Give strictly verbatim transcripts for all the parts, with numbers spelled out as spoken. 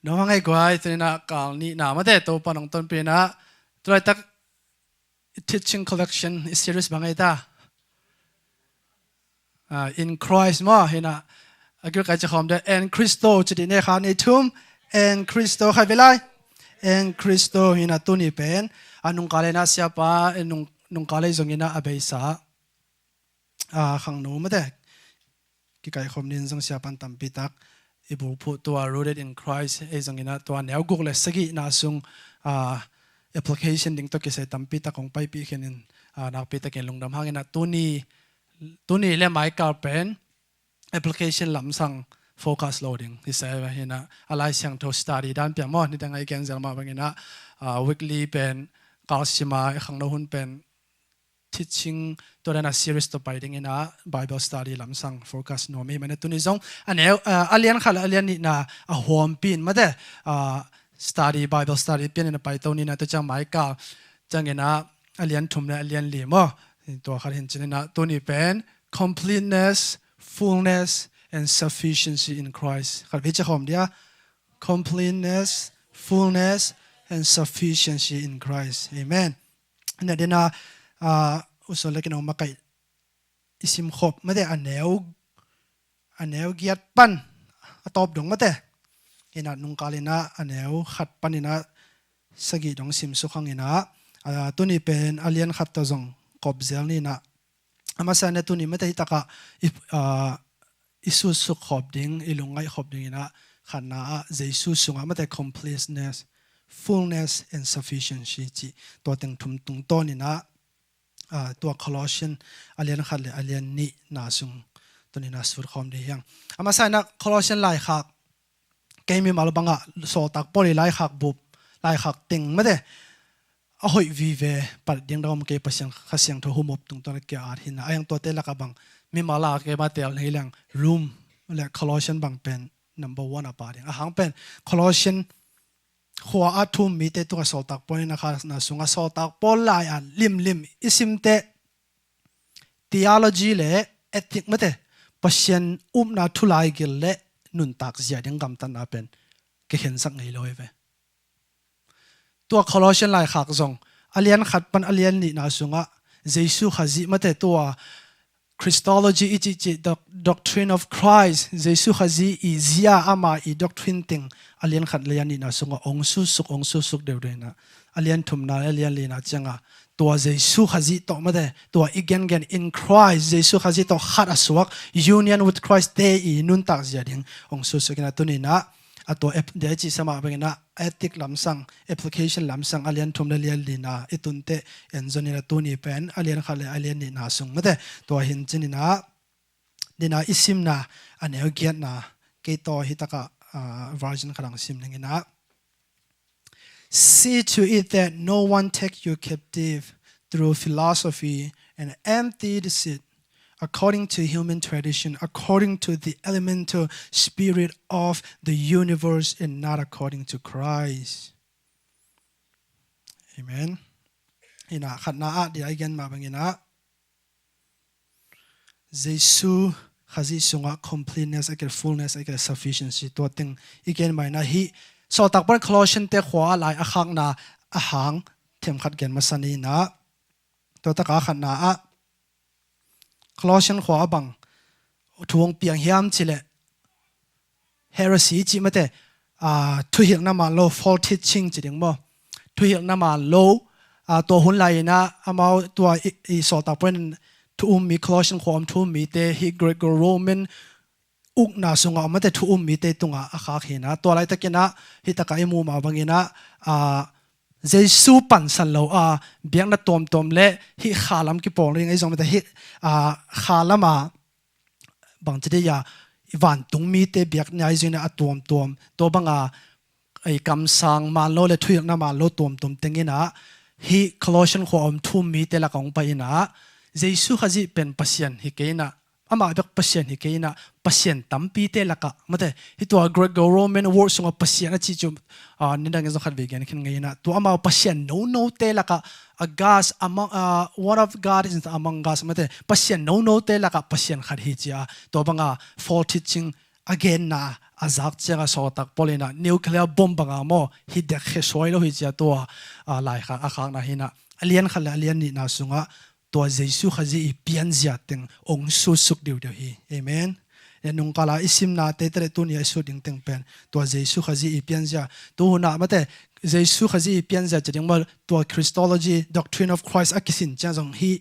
Nong hang ei guai, tuninah kal nihna mate, Topa nong tonpinah tulaitak teaching collection i series bang ei ta? Ah, in Christ maw, hinah a Greek ai ci khawm de, en Christo ci dih ne kha, ni thum, en Christo khai ve lai. En Christo hinah tuni pen a nungkal inah siapa, en nung, nungkal ei zonginah a beisa, ah, khangno mate kikaikhawm nin zong siapan tampitak i bulphuh tua Rooted in Christ ei zonginah tua neu guk le sagihna sung, ah, application ding tawh kisai tampitak hong paipih khenin, ah, nakpitakin lungdam hanginah tuni, tuni le maikal pen application lamsang focus lo ding hi sa ve hinah, a Lai Siangtho study dan pia maw, nidang a i genzel mah banginah, ah, weekly pen kalsima i khangno hun pen teaching tua dana series tawh pai dinginah Bible study lamsang focus nuam i hih manin tuni zong a neu, ah, a lian khat le a lian nihna a huampin mate, ah, study, Bible study pianin a paito ninah tua ciang maikal cianginah a lian thum le a lian li maw, tua khat hin cininah tuni pen completeness, fullness and sufficiency in Christ. Khat vei ci khawm dia, completeness, fullness and sufficiency in Christ. Amen. Ina dena, ah, usol le kinong makaih i simkhop mate a neu, a neu giat pan a tawp dong mate, hinah nungkal inah a neu khat paninah sagih dong simsuk hanginah, ah, tuni pen a lian khat tawh zong kop zel ninah, a masa inah tuni mate hitakah i, ah, i sutsuk khop ding, i lungngaih khop dinginah khatna ah Jesu sungah mate completeness, fullness and sufficiency cih tua teng thum tungtawninah, ah, tua Colossian a lian khat le a lian nihna sung tuninah sutkhawm dih hiang. A masa inah Colossian laikhak kei mimal bangah Sawltak Paul i laikhak bup, laikhak teng mate a hoih vive, pat ding dang om kei, Pasian Kha Siangtho humop tungtawn a kia at hinah, a hiang tuate lakah bang mimal a keima tel nei leng Rome le Colossian bang pen number one a pa ding. A hang pen Colossian khua a thu-um mite tungah Sawltak Paul in a khatna sungah Sawltak Paul lai-a limlim i simte theology le ethic mate, Pasian upna thu laigil le nuntak zia ding gamtatna pen kikhensak ngei lo hi ve. Tua Colossian laikhak zong a lian khat pan a lian nihna sungah Jesu Khazih mate tua Christology i cihcih doc-, doctrine of Christ, Jesu Khazih i zia ama i doctrine teng a lian khat lian nihna sungah ong sutsuk, ong sutsuk deuhdeuh inah a lian thumna, a lian lina ciangah tua Jesu Khazih tawh mate, tua i gengen in Christ, Jesu Khazih tawh khat a suak, union with Christ te i nuntak zia ding ong sutsuk inah tuninah a tua ep-, dia i cihsa mah banginah ethic lamsang, application lamsang a lian thum le lian lina i tunte en zoninah tuni pen a lian khat le a lian nihna sung mate, tua hin cininah dena i simna a neu giatna kei tawh hitakah, ah, version khat ang sim dinginah, "See to it that no one take you captive through philosophy and empty deceit, according to human tradition, according to the elemental spirit of the universe, and not according to Christ." Amen. Hinah khatna ah dia i gen mah banginah Jesu Khazih sungah completeness a kile, fullness a kile, sufficiency tua teng i gen mah inah hih Sawltak Paul Colossian te khua a lai a khakna a hang themkhat gen masa ninah, tua takah khatna ah Colossian khua a bang thu hong piang hiam cileh heresy cih mate, ah, thuhilhna man lo, false teaching ci ding maw? Thuhilhna man lo, ah, tua hun lai inah amau tua i, i Sawltak Paul in thu-um mi, Colossian khua om thu-um mite hih Greco-Roman ukna sungah om mate thu-um mite tungah a khak hinah, tua laitakinah hitakah i muh mah banginah, ah, Jesu pansan lo a biakna tuamtuam le hih khalam kipawl ding ei zong mate hih, ah, khalam a bangci dih a i vantung mite biakna i zuina a tuamtuam, tua banga ei kamsang man lo le thuhilhna man lo tuamtuam tenginah hih Colossian khua om thu-um mite lakah hong pai inah Jesu Khazih pen Pasian hi kei inah, amah bek Pasian hi kei inah Pasian tampite lakah mate, hih tua Greco-Roman world sungah Pasian a cih cu, ah, nidangin zong khat vei gen khin ngei inah tua amau Pasian nonote lakah a gods among, ah, one of God is among gods mate, Pasian nonote lakah Pasian khat hi cia tua banga false teaching a genna a zak ciangah sawltak Paul in ah nuclear bomb banga maw, hi dek khia suai lo hi ci a tua, a, laikhak a khakna hi in ah, a lian khat le a lian nihna sungah tua Jesu Khazih i pianzia teng ong sutsuk diudiu hi. Amen. Nungkala i simnate te le tuni a i sut ding teng pen tua Jesu Khazih i pianzia. Tu hun ah mate Jesu Khazih i pianzia ci ding maw, tua Christology, Doctrine of Christ a kisin ciang zong hi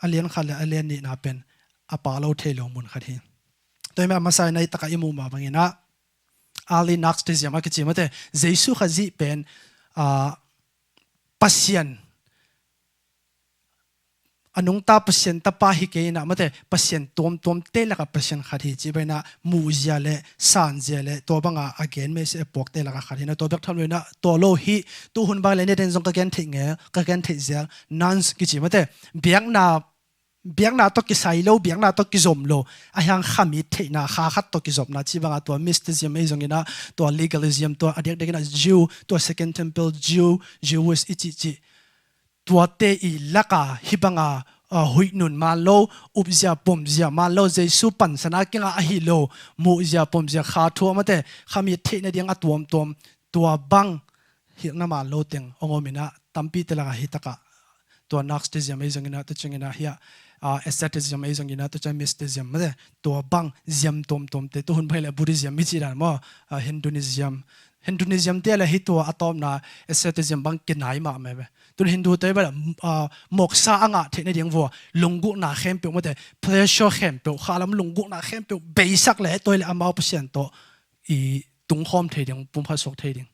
a lian khat le a lian nihna pen a pha lo thei lo mun khat hi. Tua hi mah a masa in ah i takah i muh mah bangin ah early Gnosticism a kici mate, Jesu Khazih pen, ah, Pasian, a nungta Pasian Tapa hi kei in ah mate, Pasian tuamtuamte lakah Pasian khat hi ci bangin ah muhzia le sanzia le tua banga a gen mese a puakte lakah khat hi in ah, tua bek tham lo in ah tua lo hi. Tu hun bang le neten zong ka gen theih ngel, ka gen theih zel, nones kici mate, biakna biakna tawh kisai lo, biakna tawh kizom lo, a hiang khamit theihna, kha khat tawh kizopna ci banga tua mysticism ei zongin ah, tua legalism, tua a diakdiakin ah Jew, tua Second Temple Jew, Jewish i cihcih. Tuate i laka hi banga, ah, huih nun man lo, upzia pomzia man lo, Jesu pansana kingah ahi lo, muhzia pomzia kha thu a mate, khamit theihna ding a tuamtuam, tua bang hilhna man lo teng ong om in ah, tampi te lakah hi takah tua Gnosticism ei zongin ah, tua ciangin ah hi ah, ah, asceticism ei zongin ah, tua ciang mysticism mate, tua bang ziam tuamtuamte, tu hun bang le Buddhism i cih dan maw, ah, Hinduism, Hinduism te le hi tua a tawpna asceticism bang kinai mahmah ve. Tun Hindu te bel, ah, moksa a ngah theihna ding vua, lunggulhna khempeuh mate, pleasure khempeuh, khalam lunggulhna khempeuh beisak le tua le amau Pasian tawh i tungkhawm thei ding, pumkhat suak thei ding.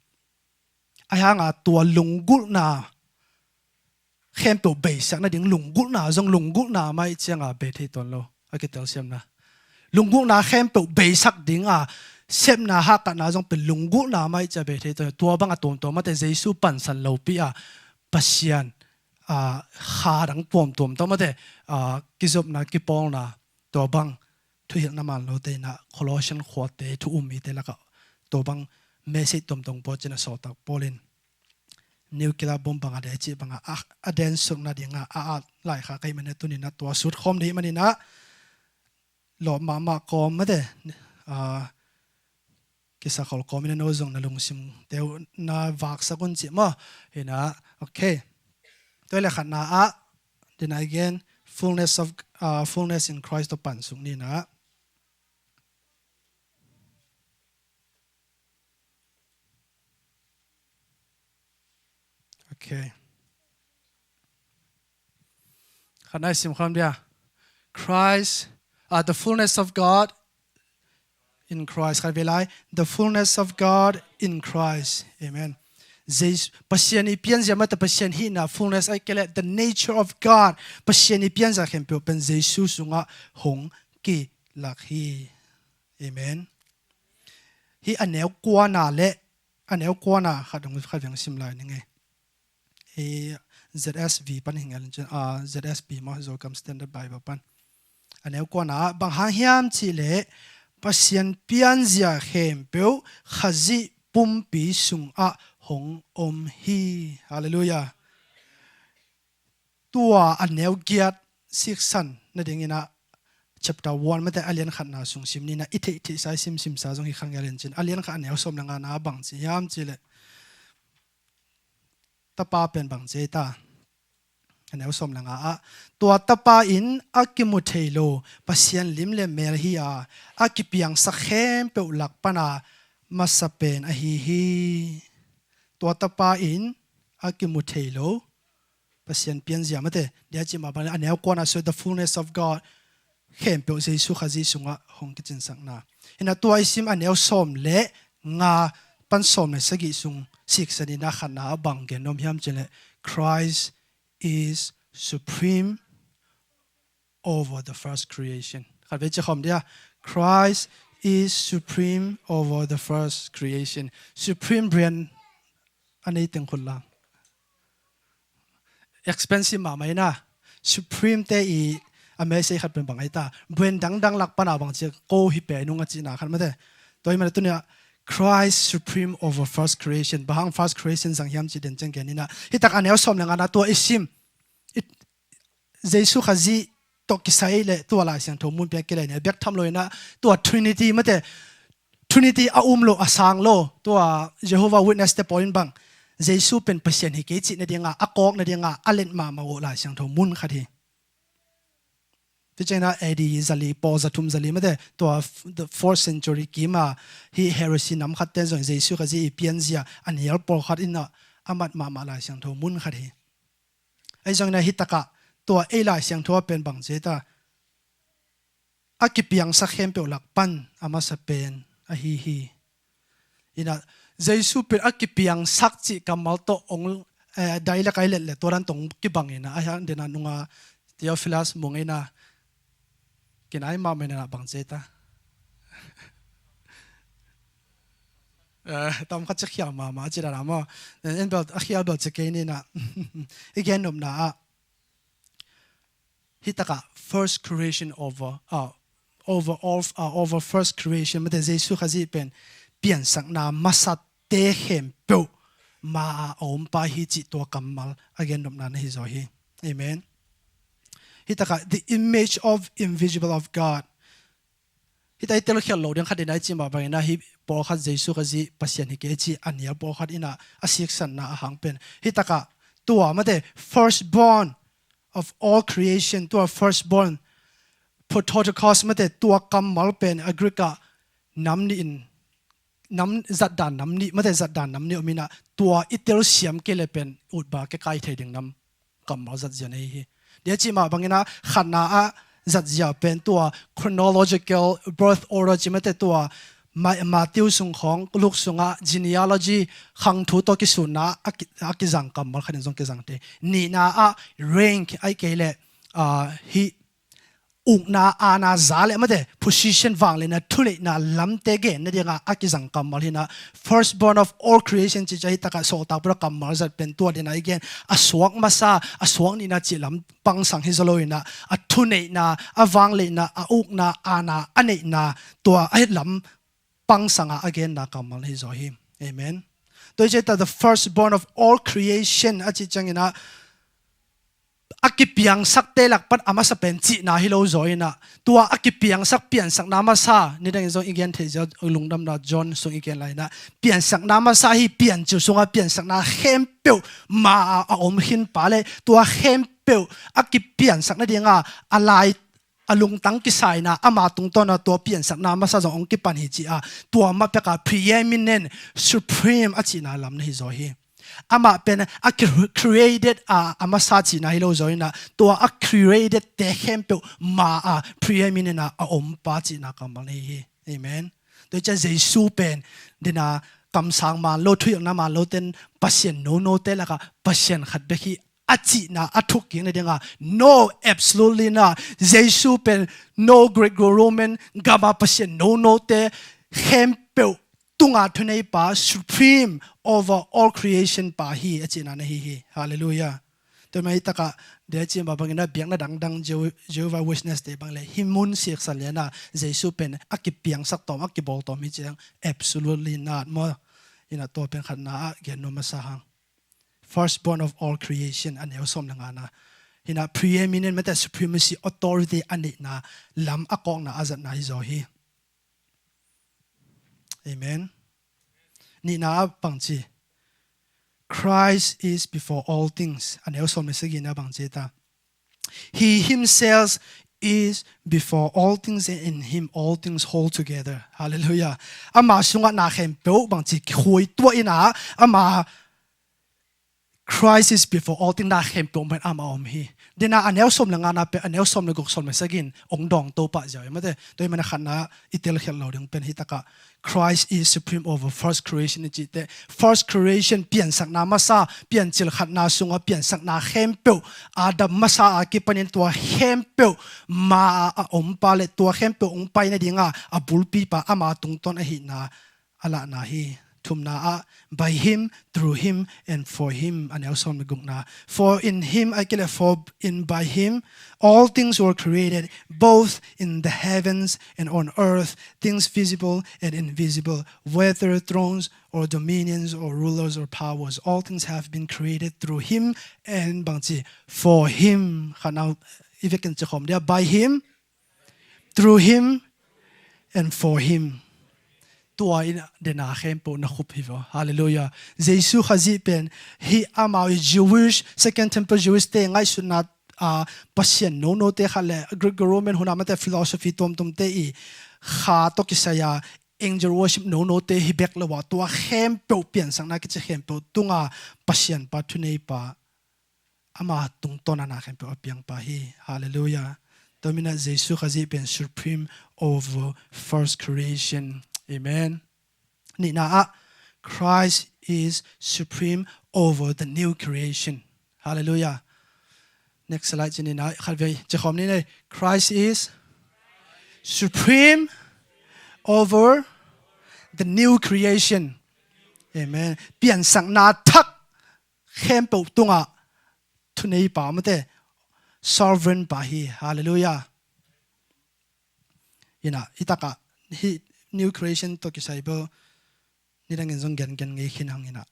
A hianga tua lunggulhna khempeuh beisak nading, lunggulhna zong lunggulhna mai cianga bei thei tuan lo, a kitelsiamna. Lunggulhna khempeuh beisak dinga sepna hahkatna zong pen lunggulhna mai cia bei thei tuan lo. Tua banga tuamtuam mate Jesu pansan lopi a Pasian, a, kha dang tuamtuam tawh mate, a, kizopna, kipawlna, tua bang thuhilhna man lote in ah Colossian khuate thu um mite lakah tua bang message tuamtuam pua cin a sawltak Paul in nuclear bomb banga de cih banga a, a densuk nadinga a, a laikhak ka hih manin ah tuni in ah tua sut khawm de hih manin ah lawp mahmah kawm mate, ah, kisakhol kawm in ah no zong na lungsim teu na vaksak un cih maw. Hi in ah, okay. Tua le khatna ah, then again, fullness of, ah, fullness in Christ tawh pansuk ni in ah. Okay. Khatna i sim khawm dia. Christ, uh, the fullness of God in Christ. Khat vei lai, the fullness of God in Christ. Amen. Jesu, Pasian i pianzia mate Pasian hihna fullness ai kele, the nature of God. Pasian i pianzia khempeuh pen Jesu sungah hong kilak hi. Amen. Hi a neu kuana le, a neu kuana khat dong khat veng sim lai ning e. Hi Z S V pan hi ngal in cin, ah, Z S B maw, Zokam Standard Bible pan. A neu kuana bang hang hiam cih leh Pasian pianzia khempeuh Khazih pumpi sungah hong om hi. Halleluiah. Tua a neu giat siksan nadingin ah chapter one mate a lian khatna sung sim ni in ah i theih theihsa i simsimsa zong hi kha ngal in cin. A lian khat a neu sawm le ngana bang ci hiam cih leh Tapa pen bang ci ta. A neu sawm le nga ah tua Tapa in a kimu thei lo Pasian lim le mel hi a, a kipiangsak khempeuh lak pana masa pen ahi hi. Tua Tapa in a kimu thei lo Pasian pianzia mate, dia cih mah bang a neu kuana sua the fullness of God khempeuh Jesu Khazih sungah hong kicinsakna. Hi in ah tua i sim a neu sawm le nga pan sawm le sagih sung siksan in ah khatna ah bang gen nuam hiam cih leh Christ is supreme over the first creation. Khat vei ci khawm dia. Christ is supreme over the first creation. Supreme brand a nei teng khut lang. Expensive mahmah in ah. Supreme te i a message khat pen bang ai ta. Brand dangdang lak pana bang ci ko hi pe nung a cihna khat mate. Tua hi mana tuni ah Christ supreme over first creation. Bang hang first creation zang hiam cih den ciang gen in ah. Hi tak a neu sawm le ngana tua i sim. Jesu Khazih tawh kisai le tua Lai Siangtho mun pia kilai ne bek tham lo in ah tua Trinity mate, Trinity a um lo, a sang lo. Tua Jehovah Witness te pawl in bang, Jesu pen Pasian hi kei cih nadinga, a kawk nadinga a let mahmah uh Lai Siangtho mun khat hi. Tua ciangin ah A D zali, pawl zathum zali mate, tua f-, the fourth century kim a, hih heresy nam khat ten zong Jesu Khazih i pianzia a nial pawlkhat in ah a mat mahmah Lai Siangtho mun khat hi. Ahi zongin ah hih takah tua ei Lai Siangtho ah pen bang ci ta, a kipiangsak khempeuh lak pan a masa pen ahi hi. Inah, Jesu pen a kipiangsak cih kammal tawh ong, eh, dai le kai let le tua dan tawh ong kibang inah, a hiang dena nunga Theophilus mung inah, kinai mahmah inah bang ci ta. Eh, tam khat ci khial mahmah ci dan a maw. En bel, a khial bel ci kei ni inah. I gen nopna ah, hih takah first creation over, uh, over all, uh, over first creation, mate Jesu Khazih pen piansakna masate khempeuh ma-a a ompa hi cih tua kammal a gen nopna na hi zaw hi. Amen. Hih takah the image of invisible of God. Hih ta i telkhial lo ding khat inah i cih mah bangin ah hih pawlkhat Jesu Khazih Pasian hi kei cih a nial pawlkhat inah a siksanna a hang pen. Hih takah tua mate firstborn of all creation, tua firstborn, Prototokos mate tua kammal pen a Greek ah nam nih in, nam zatdan nam nih mate zatdan nam nih om inah tua i telsiam kei le pen utba ke kai thei ding nam kammal zatzia na hi hi. Dia cih mah bangin ah khatna ah zatzia pen tua chronological birth order ci mate tua Ma-, Matthew sung khawng, Luke sungah genealogy, khangthu tawh kisunna a ki-, a kizang kammal khat in zong kizang te. Nihna ah rank ahi kei le, ah, hih ukna, aana, za le mate position, vangliatna, thuneihna lamte gen nadinga a kizang kammal hi inah, firstborn of all creation cih ciang hih takah sawltak pura kammal zat pen tua dena i gen, a suak masa, a suak nihna cih lam pangsang hi zaw lo inah, a thuneihna, a vangliatna, a ukna, aana, a neihna, tua a hih lam pangsanga a genna kammal hi zaw hi. Amen. Tua hi ciang ta the firstborn of all creation a cih ciangin ah a kipiangsakte lak pan a masa pen cihna hi lo zaw inah, tua a kipiangsak piansakna masa, nidangin zong i gen thei zia lungdamna John sung i gen lai inah, piansakna masa hi, piancil sunga piansakna khempeuh ma-a a om khinpa le tua khempeuh a kipiansak nadinga a lai a lungtang kisaina ama tungtawna tua piansakna masa zong hong kipan hi ci-a, tua mah peka preeminent, supreme a cihna lam na hi zaw hi. Amah pen a cre-, created a, a masa cihna hi lo zaw inah, tua a created te khempeuh ma-a preeminent a, a ompa cihna kammal na hi hi. Amen. Tua hi ciang Jesu pen dena kamsang man lo, thuhilhna man lo ten Pasian nonote lakah Pasian khat bek hi a cihna a thuk kik nadinga, no, absolutely not. Jesu pen no Greco-Roman gama Pasian nonote khempeuh tunga thuneipa, supreme over all creation pa hi a cihna na hi hi. Hallelujah. Tua mah hi takah dia cih mah bangin ah biakna dangdang Jehu-, Jehovah Witness te bang le hih mun siksan liana Jesu pen a kipiangsak tawm, a kibawl tawm hi ciang, absolutely not maw. Inah tua pen khatna ah gen nuam masa hang. Firstborn of all creation, a neu sawm le ngana. Hinah preeminent mate supremacy, authority a neihna lam a kawkna a zatna hi zaw hi. Amen. Nihna ah bangci, Christ is before all things. A neu sawm le sagina bangci ta. He himself is before all things, and in him all things hold together. Hallelujah. Ama sungah na khempeuh bangci kikhui tuah inah, ama Christ is before all things, na khempeuh pen ama om hi. Dena a neu sawm le ngana pen, a neu sawm le guk, sawm le sagin ong dawng to pah ziau hi mate. Tua hi mana khatna i telkhial lo ding pen hi takah Christ is supreme over first creation i cihte. First creation, piansakna masa, piancil khatna sunga piansakna khempeuh, Adam masa a kipanin tua khempeuh ma a ompa le tua khempeuh ong paina dinga a bulpipa ama tungtawn ahihna a lahna hi. Thumna ah, by him, through him, and for him. A neu sawm le gukna. For in him, a kile, for in by him, all things were created, both in the heavens and on earth, things visible and invisible, whether thrones or dominions or rulers or powers. All things have been created through him and bangci, for him. Khanau, i vekin ci khawm dia, by him, through him, and for him. tua in dena khempeuh na khup hi vaw. Halleluiah. Jesu Khazih pen hih amau i Jewish, Second Temple Jewish te ngaihsutna, ah, pasian nonote khat le Greek, Roman hun a mate philosophy tuamtuamte i kha tawh kisai a angel worship nonote hi bek lo a, tua khempeuh piansakna kici khempeuh tunga Pasian pa thuneipa ama tungtawn a na khempeuh a piangpa hi. Halleluiah. Tua manin ah Jesu Khazih pen supreme over first creation. Amen. Nihna ah, Christ is supreme over the new creation. Halleluiah. Next slide ci ni na, khat vei ci khawm ni nei. Christ is supreme over the new creation. Amen. Piansakna thak khempeuh tungah thuneipa mate, sovereign pa hi. Halleluiah. Ina, i takah hih new creation tawh kisai bel nidangin zong gengen ngei khin hang ina.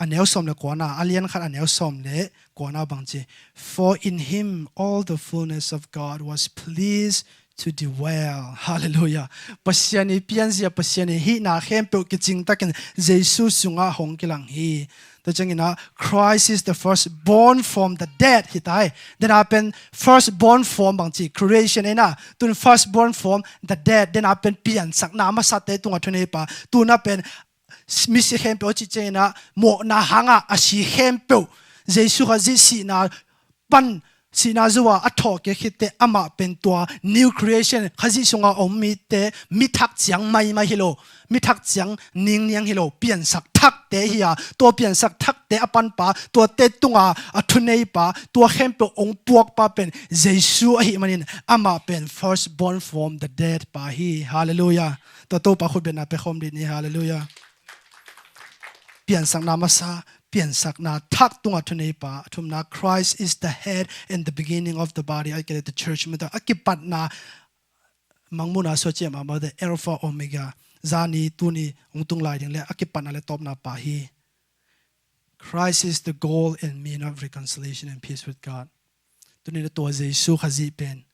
A neu sawm le kuana, a lian khat a neu sawm le kuana bang ci. For in him all the fullness of God was pleased to dwell. Halleluiah. Pasian i pianzia, Pasian i hihna khempeuh kicing takin Jesu sungah hong kilang hi. Tua ciangin ah, Christ is the firstborn from the dead hi ta hi. Dena pen firstborn from bang ci, creation ina. Tun firstborn from the dead. Dena pen piansakna masate tungah thuneipa. Tuna pen misi khempeuh cih ciangin ah, mawhna hangah a si khempeuh Jesu Khazih sihna pan, sihna zuwa a thawhkik khit teh amah pen tua new creation, Khazih sunga om mite mi thak ciang maimai hi lo, mi thak ciang ningniang hi lo, piansak thakte hi a, tua piansak thakte a panpa, tuate tunga a thuneipa, tua khempeuh ong puakpa pen Jesu ahih manin amah pen firstborn from the dead pa hi. Halleluiah. Tua Topa khutbetna pe khawm dih ni. Halleluiah. Piansakna masa, piansakna thak tunga thuneipa. A thumna, Christ is the head and the beginning of the body. Ahih kei leh the church mata a kipatna, Mangmuhna suah ciang a mate Alpha Omega, zani tuni hong tung lai ding le a kipatna le tawpna pa hi. Christ is the goal and mean of reconciliation and peace with God. Tuni na tua Jesu Khazih pen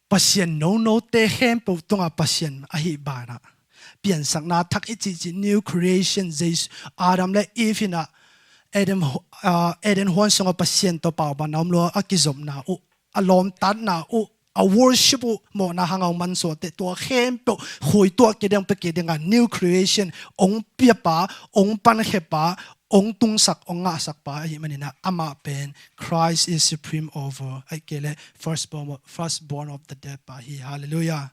Pasian nonote khempeuh tungah Pasian ahih banah, piansakna thak i cihcih new creation, Jesu, Adam le Eve inah Eden, ah, Eden huan sungah Pasian tawh paubanna om lo a kizopna uh, a lawmtatna uh, a worship uh, mawhna hangah hong mansuahte tua khempeuh khuituah kei ding, pia kei dingah new creation hong piapa, hong pankhiapa, hong tungsak, hong ngahsakpa ahih maninah amah pen Christ is supreme over, ahih kei leh firstborn, firstborn of the dead pa hi. Halleluiah.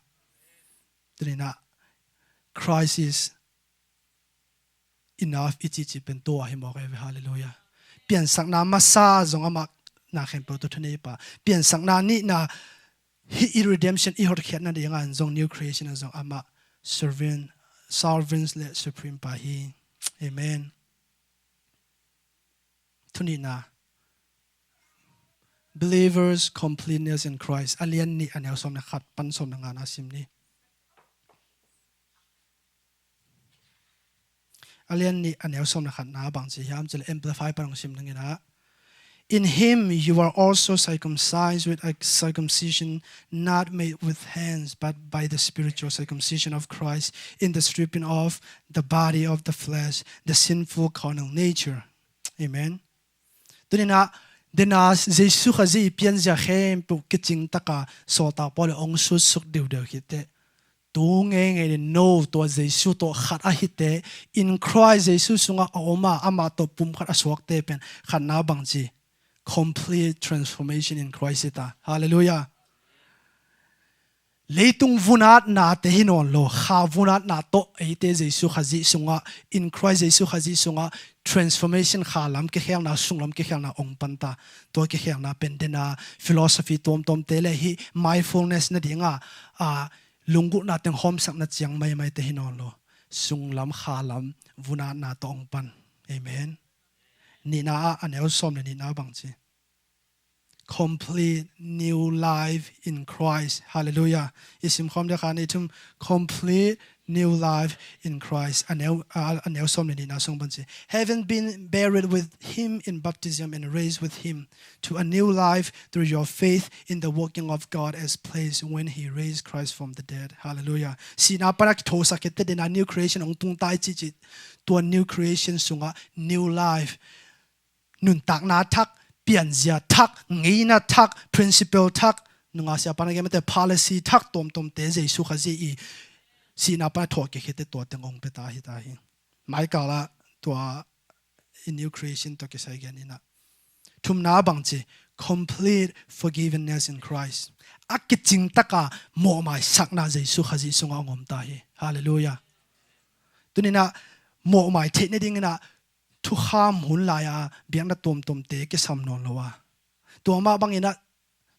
Tuninah Christ is enough i cihcih pen tua hi mawk ei ve. Halleluiah. Piansakna masa zong amah na khempeuh tawh thuneipa. Piansakna nihna hih i redemption, i hotkhiatna dingah zong new creation ah zong amah sovereign, sovereign le supreme pa hi. Amen. Thunihna, believers' completeness in Christ. A lian nih a neu sawm le khat pan sawm le ngana sim ni. A lian nih a neu sawm le khatna bang ci hiam cih leh Amplify pan hong sim nanginah, in him you are also circumcised with a circumcision not made with hands, but by the spiritual circumcision of Christ, in the stripping of the body of the flesh, the sinful carnal nature. Amen. Tuninah dena Jesu Khazih i pianzia khempeuh kicing taka sawltak Paul le hong sutsuk diudeu khitteh, tu ngeingei le no tua Jesu tawh khat a hite, in Christ Jesu sungah a om a, amah tawh pumkhat a suakte pen khatna bang ci, complete transformation in Christ hi ta. Halleluiah. Leitung vunatnate hi nawn lo, kha vunatna tawh eite Jesu Khazih sungah, in Christ Jesu Khazih sungah transformation, kha lam kikhelna, sunglam kikhelna hong panta. Tua kikhelna pen dena philosophy tuamtuamte le hih mindfulness nadinga, a, lunggulhna teng hawmsakna ciang maimaite hi nawn lo. Sunglam, khalam vunatna tawh hong pan. Amen. Nihna ah a neu sawm le nihna bang ci, complete new life in Christ. Halleluiah. I simkhawm dia khan i thum, complete new life in Christ. A neu, a, a neu sawm le nihna sung pan ci. Having been buried with him in baptism and raised with him to a new life through your faith in the working of God as place when he raised Christ from the dead. Hallelujah. Sihna pana kithosak khit teh dena new creation hong tung ta i ci ci. Tua new creation sungah new life. Nuntakna thak, pianzia thak, ngeina thak, principle thak, nunga sia pana gen mate policy thak tuamtuamte Jesu Khazih i sihna pana thawhkik khit teh tua teng hong pia ta hi ta hi. Maikal ah tua i new creation tawh kisai gen inah. Thumna bang ci, complete forgiveness in Christ. A kicing taka mawhmaisakna Jesu Khazih sungah hong om ta hi. Hallelujah. Tuninah mawhmai theih nadinginah thukham hun lai-a biakna tuamtuamte kisam nawn lo a. Tua mah banginah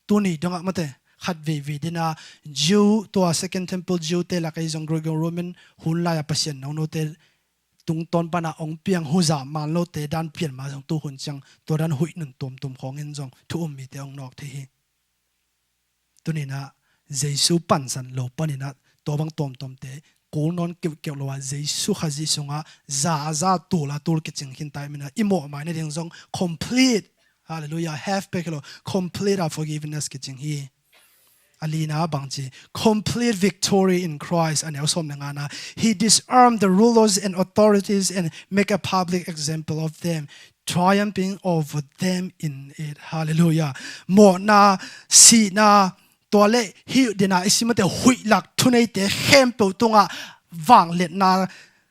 tuni dongah mate khat veivei dina Jew tua Second Temple Jew te lak ei zong Greco-Roman hun lai-a Pasian nonote tungtawn pana hong piang huzah man lote dan pian ma zong tu hun ciang tua dan huih nun tuamtuam khawngin zong thu um mite hong nawk thei hi. Tuninah Jesu pansan lo paninah tua bang tuamtuamte kul nawn keuhkeuh lo a Jesu Khazih sungah za a za tul a tul kicing khin ta i minah i mawhmai nading zong complete. Hallelujah. Half pek hi lo, complete a forgiveness kicing hi. A lina bang ci, complete victory in Christ. A neu sawm le ngana, he disarmed the rulers and authorities and make a public example of them, triumphing over them in it. Hallelujah. Mawhna, sihna, tua le hih dena i simate huihlak thuneite khempeuh tungah vangliatna,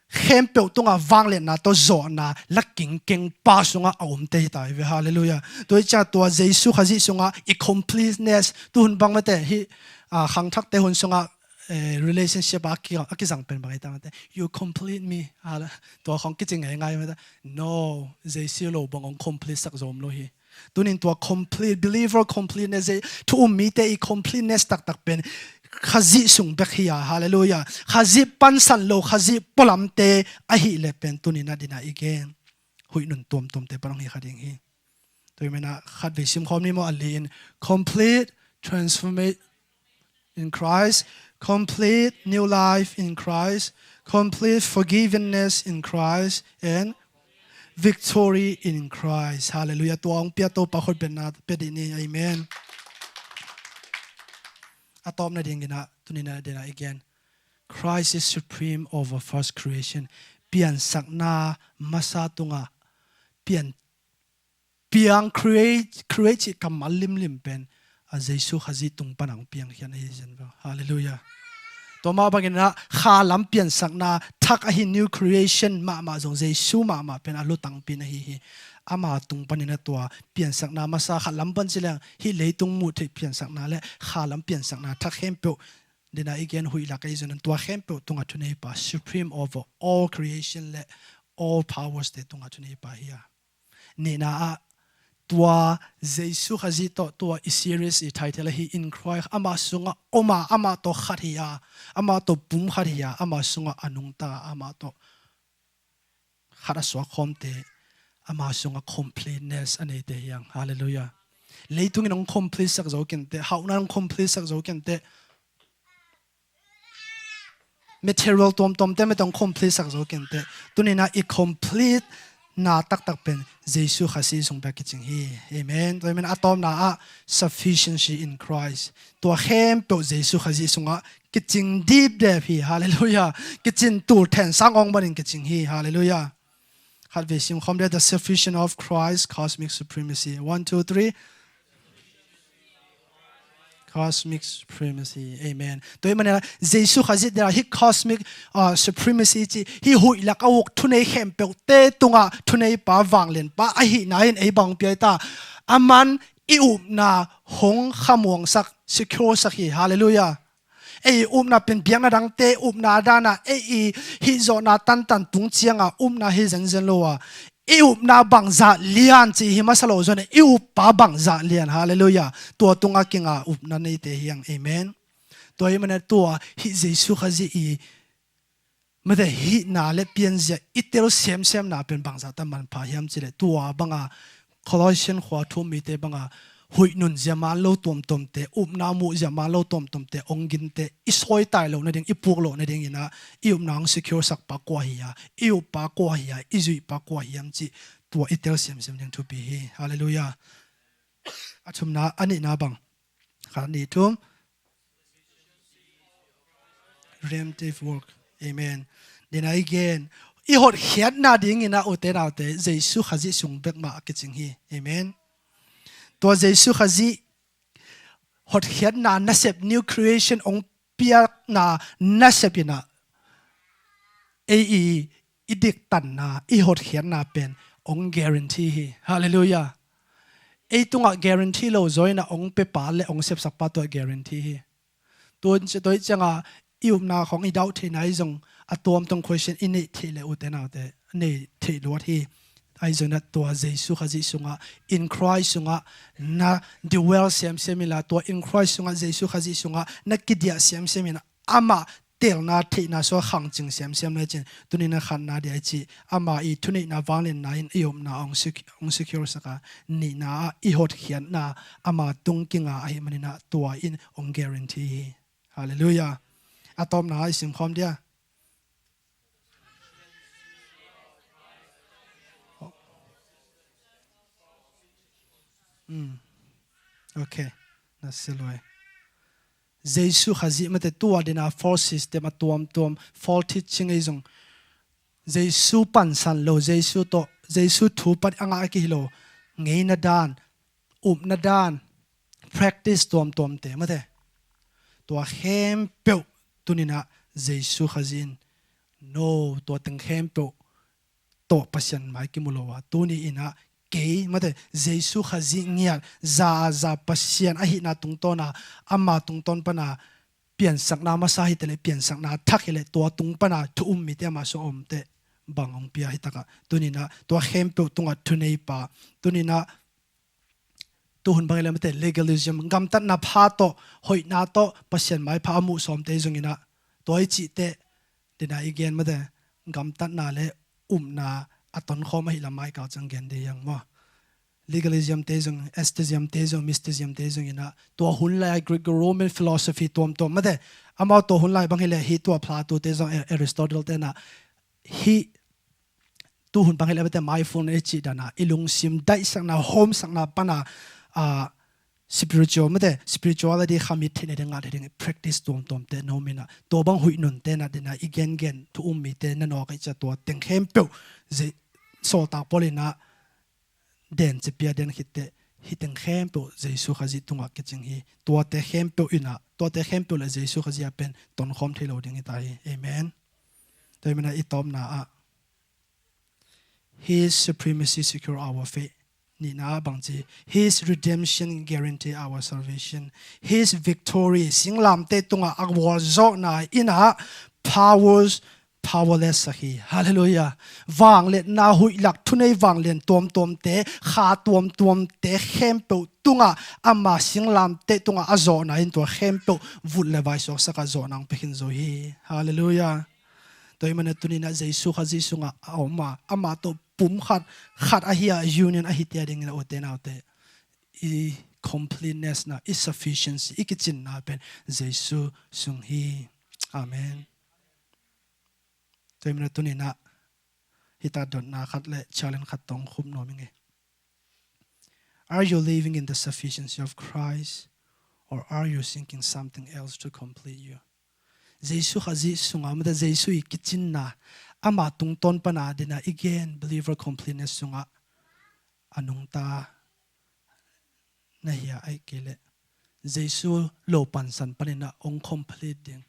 khempeuh tungah vangliatna tawh zawhna la kingkeng pa sungah a omte hi ta hi ve. Hallelujah. Tua hi ciah tua Jesu Khazih sungah i completeness, tuhun bang mate hih, ah, khangthakte hun sungah, eh, relationship a ki, a kizang pen bang hi ta mate, you complete me. Hala, tua khong kicing ngai ngai mate. No, Jesu lo bang hong complete sak zom lo hi. Tunin tua complete, believer completeness, thu um mite i completeness taktak pen Khazih sung bek hi a. Hallelujah. Khazih pansan lo, Khazih pualamte ahih leh pen tunin a dina i gen huih nun tuamtuamte pan hong hi kha ding hi. Tua i mena khat vei sim khawm ni maw, a li in complete transformation in Christ, complete new life in Christ, complete forgiveness in Christ, and victory in Christ. Hallelujah. Tua hong pia Topa khut betna pia dih ni. Amen. A tawpna dinginah, tuninah dinah i gen. Christ is supreme over first creation. Piansakna masa tunga pian piang, create, create cih kammal limlim pen a Jesu Khazih tung pan ang piang khian ahi zen ve. Hallelujah. Tua mah banginah kha lam piansakna thak ahi new creation mahmah zong Jesu mahmah pen a lutangpi na hi hi. Ama tung paninah tua piansakna masa kha lam pan ci leng hih leitung muh theih piansakna le kha lam piansakna thak khempeuh dena i gen huihlak ei zon tua khempeuh tunga thuneipa, supreme over all creation le all powers te tunga thuneipa hi a. Nihna ah tua Jesu Khazih tawh tua i series i title ahi In Christ, amah sungah om a, amah tawh khat hi a, amah tawh pum khat hi a, amah sungah a nungta, amah tawh khat a suak khawmte, amah sungah completeness a neite hi ang. Hallelujah. Leitungin hong complete sak zo kente, hauhna hong complete sak zo kente, material tuamtuamte mete hong complete sak zo kente. Tuninah i complete na taktak pen Jesu Khazih sung bek kicing hi. Amen. Tua i mena a tawpna ah sufficiency in Christ. Tua khempeuh Jesu Khazih sungah kicing dipdep hi. Hallelujah. Kicin tul then sang ong banin kicing hi. Hallelujah. Khat vei sim khawm dia, the sufficient of Christ, cosmic supremacy. One, two, three. Cosmic supremacy. Amen. Tua i manina Jesu Khazih dera hi cosmic, uh, supremacy ci hi huihlak a uk thunei khempeuhte tunga thuneipa vanglianpa ahihna in ei bang pia ta. Aman i upna hong khamuangsak, secure sak hi. Hallelujah. Ei upna pen biakna dangte upna dana ei i hih zawhna tantan tung cianga upna hi zenzen lo a. I upna bangzah lian ci hi masa lo zone, i uppa bangzah lian. Hallelujah. Tua tunga kinga upna neite hiang. Amen. Tua i mana tua hih Jesu Khazih i mate hihna le pianzia i tel semsemna pen bangzah ta manpha hiam cile tua banga Colossian khua thu um mite banga huih nun zia man lo tuamtuamte, upna muh zia man lo tuamtuamte hong ginte, i sawitai loh nading, i puk loh nadingin ah i upna hong secure sakpa kua hi a, i uppa kua hi a, i zuihpa kua hiam cih tua i tel semsem ding thupi hi. Halleluiah. A thumna, a nihna bang. Khat, nih, thum. Redemptive work. Amen. Nihna i gen, i hotkhiatna dingin ah, ute naute, Jesu Khazih sung bek mah a kicing hi. Amen. Tua Jesu Khazih hotkhiatna nasep, new creation hong piakna nasep in ah ei i, i diktanna, i hotkhiatna pen hong guarantee hi. Halleluiah. Ei tungah guarantee lo zaw in ah hong piapa le hong sepsakpa tua guarantee hi. Tua, tua hi ciangah i upna khawng i dauh theihna ahi zong, a tuamtuam question i neih theih leh, ute naute, neih theih luat hi. Ahi zongin ah tua Jesu Khazih sungah, in Christ sungah na dwell semsem inla, tua in Christ sungah, Jesu Khazih sungah na kidiah semsem inla, amah telna theihna sungah khangcing semsem lecin, tuni-in ah khatna dia i cih, ama i thuneihna vangliatna in i upna hong sec-, hong secure sak a, nihna ah i hotkhiatna ama tung kinga ahih manin ah tua in hong guarantee hi. Halleluiah. A tawpna i simkhawm dia. Mm. Ok. Na sia luai. Jesu Khazih mate, tua dena false system a tuamtuam, false teaching ei zong, Jesu pansan lo, Jesu tawh, Jesu thu pan a ngah a kihi lo, ngeina dan, upna dan, practice tuamtuamte mate, tua khempeuh tuni-in ah Jesu Khazih in, no, tua teng khempeuh tawh Pasian mai kimu lo a, tuni-in ah kei mate, Jesu Khazih ngiat, za a za Pasian ahihna tungtawn a, ama tungtawn pan a piansakna masa hi taleh, piansakna thak hi leh, tua tung pan a thu um mite ama sungah omte bang hong pia hi tak a, tuni-in ah tua khempeuh tungah thuneipa, tuni-in ah tuhun bang hi leh mate, legalism, gamtatna pha tawh, hoihna tawh Pasian maipha a muh sawmte zongin ah, tua i cihte, dena i gen mate, gamtatna le upna a tonkhawm ahih lam ah i kau ciang gen dih hiang maw. Legalism te zong, atheism te zong, mysticism te zongin ah, tua hun lai a Greek, Roman philosophy tuamtuam mate, amau tua hun lai bang hi leh, hih tua Plato te zong, Aristotle te in ah, hih tuhun bang hi leh mate, mindfulness i cih dan a, i lungsim daihsakna, hawmsakna pan a, a, spiritual mate, spirituality khamit theihna ding, ngah theihna ding practice tuamtuamte na om in ah, tua bang huih nunte na dena i gengen thu um mite na nawk ahih ciang, tua teng khempeuh, Sawltak Paul in ah den ci pia den khit teh, hih teng khempeuh Jesu Khazih tungah kicing hi. Tuate khempeuh in ah, tuate khempeuh le Jesu Khazih a pen tonkhawm thei lo ding hi ta hi. Amen. Tua ahih manin ah i tawpna ah, His supremacy secure our faith. Nihna ah bang ci, His redemption guarantee our salvation. His victory, singlamteh tungah a gualzawhna in ah powers powerless sak hi. Halleluiah. Vangliatna, huih lak, thunei vanglian tuamtuamte, kha tuamtuamte khempeuh tungah, ama singlamteh tungah a zawhna in tua khempeuh vut le vai suaksak a zawhna hong pia khin zo hi. Halleluiah. Tua ahih manin ah tuni-in ah Jesu Khazih sungah a om a, amah tawh pum khat, khat ahi a, union ahi te a dingin ah, ute naute, i completeness na, i sufficiency, i kicinna pen Jesu sung hi. Amen. Tua ahih manin ah tuni-in ah hih ta dotna khat le challenge khat tawh khup nuam ing e. Are you living in the sufficiency of Christ, or are you seeking something else to complete you? Jesu Khazih sungah, mate, Jesu i kicinna, ama tungtawn pan a dena i gen believer completeness sungah a nungta na hi a, ahih kei leh Jesu lo pansan panin ah hong complete ding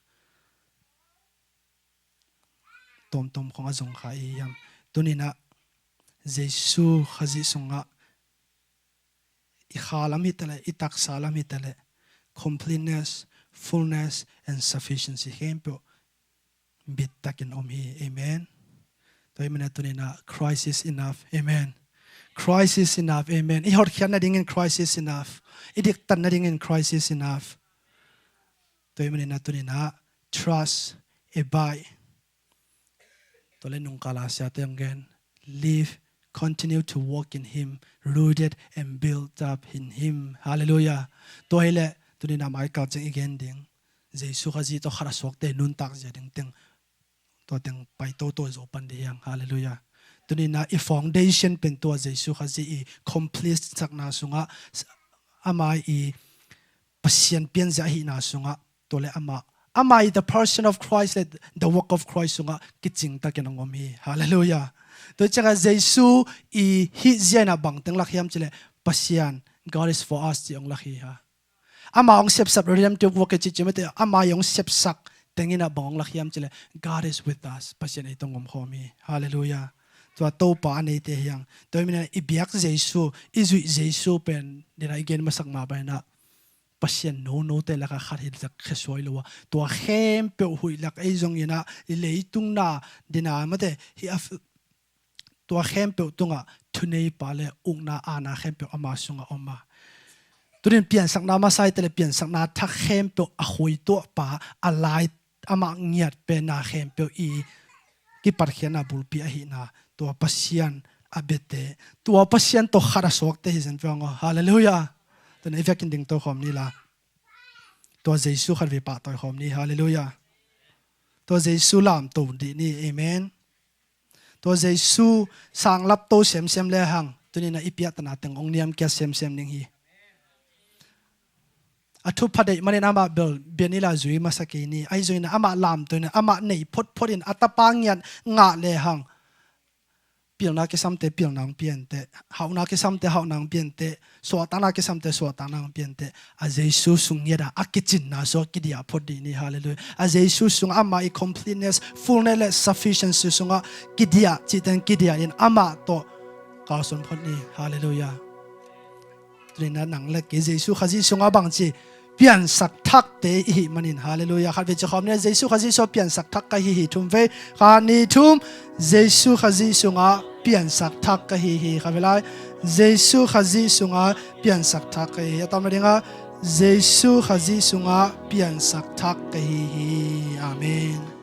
tuamtuam khawng a zong kha i hiam? Tuni-in ah Jesu Khazih sungah i kha lam hi taleh, i taksa lam hi taleh, completeness, fullness and sufficiency khempeuh bit takin om hi. Amen. Tua ahih manin ah tuni-in ah Christ is enough. Amen. Christ is enough. Amen. I hotkhiat nadingin Christ is enough. I diktat nadingin Christ is enough. Tua ahih manin ah tuni-in ah trust, abide. Tua le nungkal a siate hong gen, live Continue to walk in him, rooted and built up in him. Halleluiah. Tua hileh tuni-in a mai kalcing i gen ding, Jesu Khazih tawh khat a suakte nuntak zia ding teng, tua teng pai toto zo pan dih hiang. Halleluiah. Tuni-in a i foundation pen tua Jesu Khazih i complete sakna sungah, ama i Pasian pianzia ahihna sungah, tua le ama, ama i the person of Christ le the work of Christ sungah kicingtakin hong om hi. Halleluiah. Tua ciangah Jesu i hih zia in a bang teng lak hiam cileh, Pasian, God is for us, ci hong lak hi ha. Ama hong sepsak, redemptive work i cih ci mate, ama i hong sepsak teng in a bang hong lak hiam cileh, God is with us, Pasian ei tawh hong omkhawm hi. Halleluiah. Tua Topa a neite hiang. Tua hi manin a i biak Jesu, i zuih Jesu pen, dena i gen masak mah bangin a, Pasian nonote lakah khat hi lak khasuai lo a, tua khempeuh huih lak ei zongin a, i leitung na dena mate, hi a, tua khempeuh tungah thuneipa le ukna aana khempeuh ama sungah om a. Tuni-in piansakna masa i te le piansakna thak khempeuh a khuituahpa, a lai, amah ngiat penna khempeuh i kipatkhiatna bulpi ahihna, tua Pasian a biate, tua Pasian tawh khat a suakte hi zen veng aw. Halleluiah. Tuni-in i vekin dingto khawm ni la, tua Jesu khat vei pahtawi khawm ni. Halleluiah. Tua Jesu lamto dih ni. Amen. Tua Jesu sanglapto semsem le hang, tuni-in a i piahtana teng hong niamkhiat semsem ding hi. A thupha deih manin amah bel bia ni la zui masa kei ni. Ahi zongin a amah lamto in a, amah nei photphot in a tapa ngiat ngah le hang, pilna kisamte pilna hong pia inteh, hauhna kisamte hauhna hong pia inteh, suahtakna kisamte suahtakna hong pia inteh. A Jesu sung ngiat a, a kicinna sungah kidiah phot dih ni. Halleluiah. A Jesu sungah ama i completeness, fullness le sufficiency sungah kidiah, cihte in kidiah in amah tawh kalsuan phot ni. Halleluiah. Tuni-in a nang le kei Jesu Khazih sungah bangci piansak thakte i hih manin. Halleluiah. Khat vei ci khawm ni, Jesu Khazih sungah piansak thak ka hi hi. Thum vei, khat, nih, thum. Jesu Khazih sungah piansak thak ka hi hi. Khat vei lai, Jesu Khazih sungah piansak thak ka hi hi. A tom nadingah, Jesu Khazih sungah piansak thak ka hi hi. Amen.